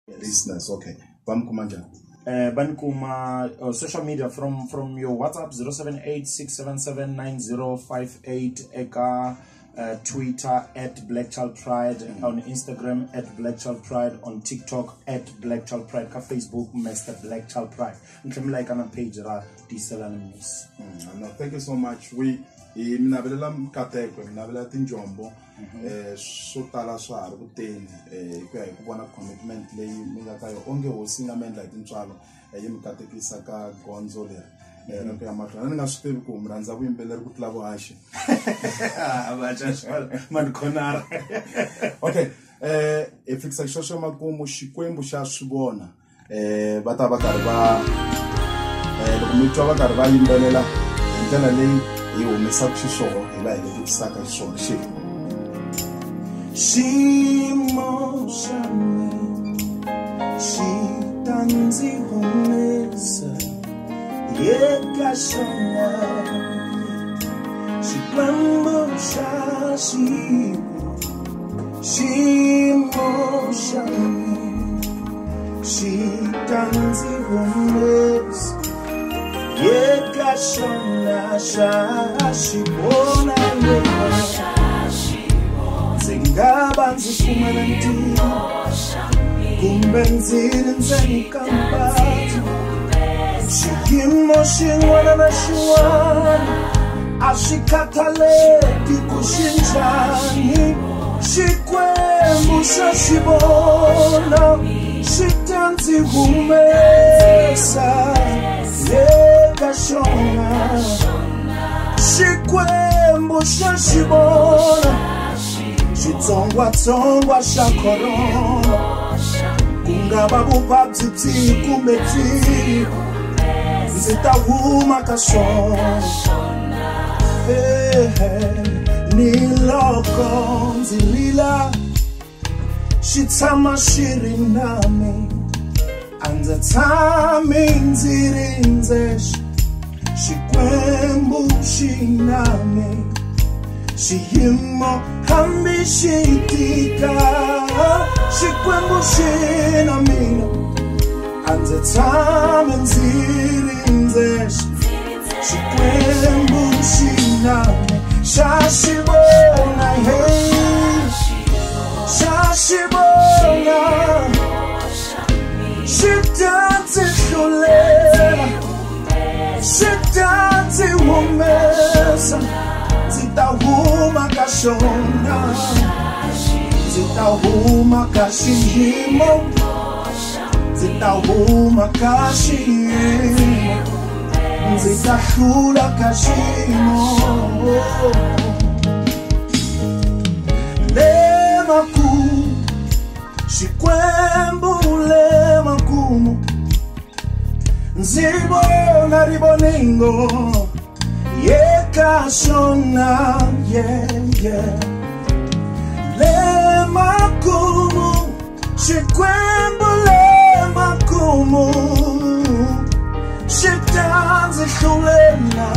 Listeners, okay. Va mi kuma njhani? Va ni kuma social media from your WhatsApp 0786779058, eka Twitter @BlackChildPride, on Instagram @BlackChildPride, on TikTok @BlackChildPride, ka Facebook Mr Black Child Pride. Mi tlhela mi like na page ra Tiyiselani Mnisi. No, thank you so much. We hi mi navelela mikateko, hi mi navelela tinjombo, swo tala swa ha ri ku teni, hi ku ya hi ku vona commitment leyi mi nga ka yona. Onge hosi yi nga mi endla hi tintswalo, yi mi katekisa ka gondzo leri ra ku ya mahlweni. A ni nga swi tivi ku mi rhandza vuyimbeleri ku tlula vuhaxi. Manikhonara. Okay, hi fikisa xo makumu. Xikwembu xa swi vona. Va ta va karhi va, loko mi twa va karhi va yimbelela hi ndlela leyi hi humesaka xiswona, hi va helekisaka xiswona. Xi xiyimo xa mina xi ta ndzi humesa eka xona, Xikwembu xa xiyimo, xiyimo xa mina xi ta ndzi humesa eka xona, xa xi vona yena. Ndzi nga va ndzi pfumala ntirho kumbe ndzi ri ndzeni ka mpatu, xiyimo xin'wana na xin'wana a swi khathaleki ku xi njhani, Xikwembu xa xi vona, xi ta ndzi humesa eka xona. Xikwembu xa xi vona xitsongwatsongwa xa corona, ku nga va vuvabyi byihi kumbe byihi, ndzi ta huma ka swona. Ni loko ndzi rila xi tshama xi ri na mina, a ndzi tshami ndzi ri ndzexe, Xikwembu xi na mina. Xiyimo hambi xi tika, Xikwembu xi na mina, a ndzi tshami ndzi ri ndzexe, Xikwembu xi na mina. Xa xi vona, hey, xa xi vona, xi ta ndzi hlulela, xi ta ndzi humesa, ndzi ta huma ka xona, ndzi ta huma ka xiyimo, ndzi ta huma ka xiyimo, ndzi ta hlula ka xiyimo. Le makumu, Xikwembu le makumu, ndzi vona rivoningo eka xona, yeah, yeah. Le makumu, Xikwembu le makumu, xi ta ndzi hlulela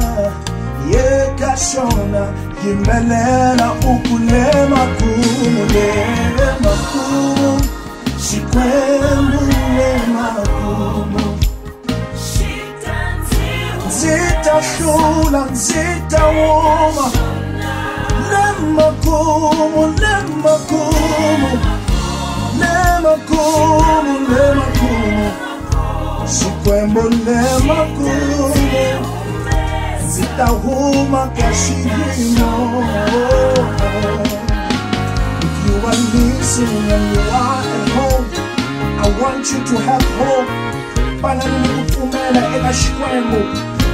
eka xona. Yimbelela u ku le makumu, le makumu, Xikwembu le makumu, ndzi ta hlula, ndzi ta huma le makumu, le makumu, le makumu, le makumu, Xikwembu le makumu, ndzi ta huma ka xiyimo. If you are listening and you are at home, I want you to have hope. Fanani ni ku pfumela eka Xikwembu,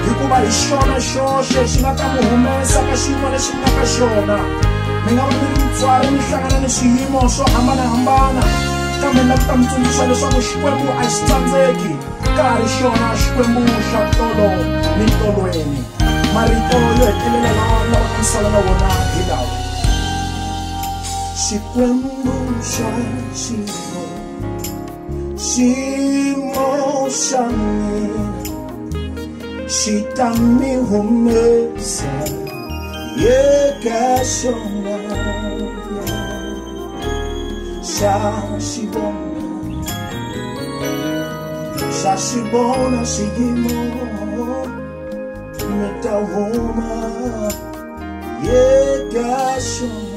hikuva hi xona xoxe xi nga ta mi humesa ka xiyimo lexi nga ka xona. Mi nga va mi ri mutswari mi hlangana ni swiyimo swo hambanahambana, kambe ni ta mi tsundzuxa leswaku Xikwembu a xi tsandzeki, ka ha ri xona Xikwembu xa tolo ni tolweni. Marito yo hetelela lawa lavaka mi sala na wona hi lawa: Xikwembu xa xiyimo, xiyimo xa mina xi ta mi humesa eka xona, xa xi vona. Xa swi vona swiyimo mi ta huma eka xona.